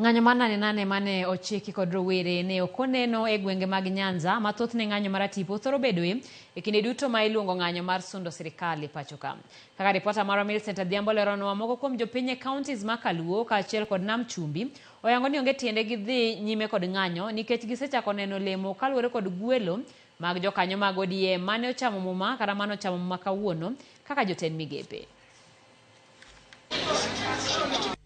Ng'anyo mar nane nane mane ochiki kod rowere ne ok oneno e gwenge mag Nyanza ma thothne ng'anyo maratipo thoro bedoe e kinde duto ma iluongo ng'anyo mar sundo sirikal e pacho ka. Kaka ripota marwa Millicent Adhiambo leronwa, moko kuom jopiny e counties ma Kaluo kaachiel kod Nam Chumbi oyango ni onge tiende gidhi nyime kod ng'anyo nikech gisechako neno olemo kaluwore kod gwelo mag jokanyo mag ODM mane ochamo muma kata mane ochamo muma kawuono kaka jotend migepe.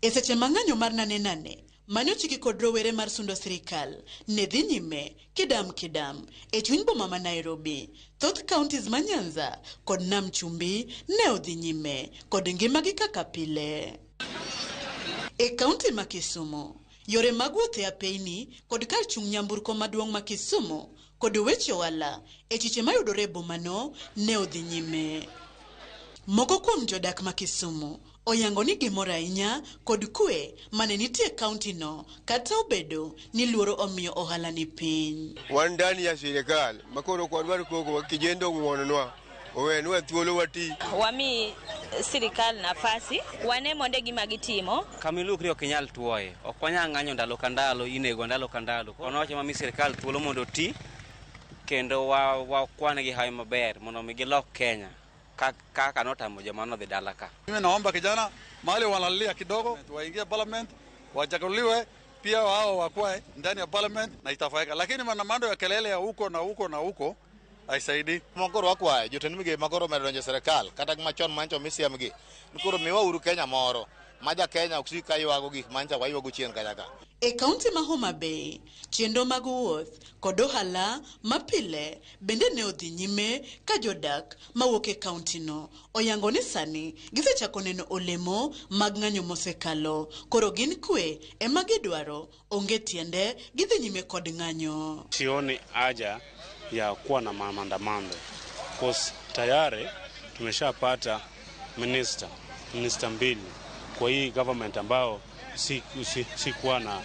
E seche ma ng'anyo mar nane nane mane ochiki kod rowere mar sundo sirikal ne dhi nyime kidam kidam e chuny boma ma Nairobi, thoth counties ma Nyanza kod Nam Chumbi ne odhi nyime kod ngimagi kaka pile. E kaunti ma Kisumu, yore mag wuoth e apeyni kod kar chung' nyamburko maduong' ma Kisumu kod weche ohala e chiche mayudore e bomano ne odhi nyime. Moko kuom jodak ma Kisumu oyango ni gimor ahinya kod kwe mane nitie e kaunti no kata obedo ni luoro omiyo ohala ni piny. Wan ndani ya sirikal makoro ok wadwar koko kijende ong'wononwa owenwa thuolo wati. Wami sirikal nafasi wane monde gima gitimo. Kama ilukri ok inyal tuoye. Ok wanyal ng'anyo ndalo ka ndalo, inego ndalo ka ndalo. Koro wawacho mami sirikal thuolo mondo oti kendo wakwan gi hawi maber mondo mi gilok Kenya kaka notamo joma nodhi dala ka. Mimi naomba kijana mahali wanalalia kidogo waingie parliament wachaguliwe pia wao wakuwe ndani ya parliament na itafanyika, lakini maandamano ya kelele ya huko na huko na huko haisaidii. Koro wakwayo jotend migepe makoro omedo donjo e sirikal kata machon mancho misiemgi ni koro miwa uru Kenya moro ma ja Kenya ok sik ka ywago gik mancha waywago chien kacha ka. E kaunti ma Homa Bay, chenro mag wuoth kod ohala mapile bende ne odhi nyime ka jodak mawuok e kauntino oyango ni sani gisechako neno olemo mag ng'anyo mosekalo, koro gin kwe ema gidwaro, onge tiende gidhi nyime kod ng'anyo. Sioni haja ya kuwa na maandamano cause tayari tumeshapata minister mbili kwa hii government ambao si na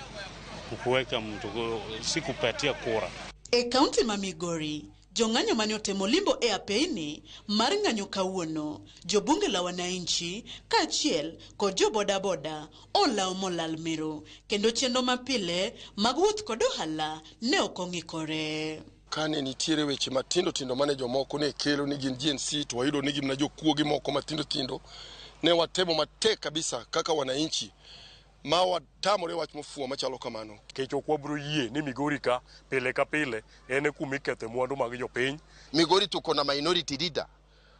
kuweka mtu si kupatia kura. E kaunti ma Migori, jong'anyo mane otemo limbo e apeyni mar ng'anyo kawuono, jobunge la wananchi kaachiel kod jo bodaboda olawo molal miru kendo chenro mapile mag wuoth kod ohala ne ok ong'ikore. Kane nitiere weche matindo tindo mane jomoko ne kelo ni gin Gen Z to wayudo ni gin na jokuoge moko matindo tindo, ne watemo matek kabisa kaka wananchi ma watamore wach mofuwo machalo kamano. Nikech ok wabiro yie ni Migori ka pile ka pile en e kuma ikethe mwandu mag jopiny. Migori tuko na minority leader.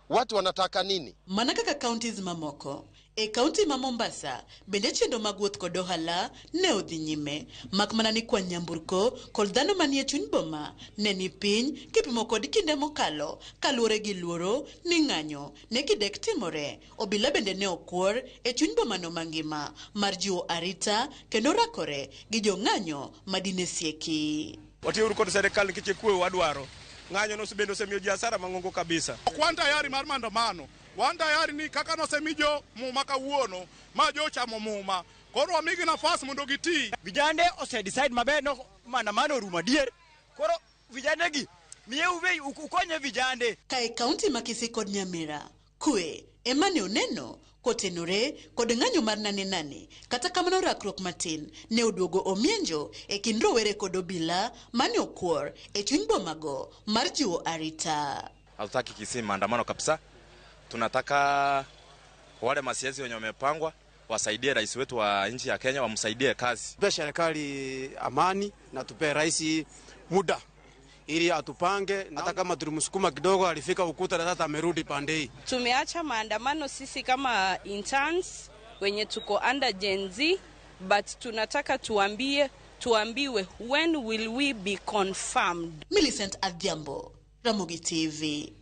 Watu wanataka nini? Mana kaka counties mamoko, e kaunti ma Mombasa bende chenro mag wuoth kod ohala ne odhi nyime, mak mana ni kwan nyamburko kod dhano manie chuny boma ne ni piny kipimo kod kinde mokalo kaluwore gi luoro ni ng'anyo ne kidek timore. Obila bende ne okwor e chuny bomano mangima mar jiwo arita kendo rakore gi jong'anyo madine sieki. Watiuru kod serikal nikech kwe wadwaro. Ng'anyo no bende osemiyo ji hasara mang'ongo kabisa. Ok wan tayari mar maandamano, wan tayari ni kaka nosemi jo muma kawuono ma jo ochamo muma, koro wamigi nafas mondo giti. Vijande ose decide maber no maandamano orumo adier. Koro vijande gi miye uwe ukonye vijande. Ka e kaunti ma Kisii kod Nyamira, kwe ema ne oneno kotenore kod ng'anyo mar nane nane, kata kamano rakruok matin ne oduogo omienjo e kind rowere kod obila mane okwor e chuny bomago mar jiwo arita. Hatutaki Kisii maandamano kabisa. Tunataka wale masiasa wenye wamepangwa wasaidie rais wetu wa nchi ya Kenya, wamsaidie kazi. Tupe serikali amani na tupe rais muda ili atupange, hata kama tulimsukuma kidogo alifika ukuta na sasa amerudi pande hii. Tumeacha maandamano sisi kama interns wenye tuko under Gen Z, but tunataka tuambiwe when will we be confirmed. Millicent Adhiambo, Ramogi TV.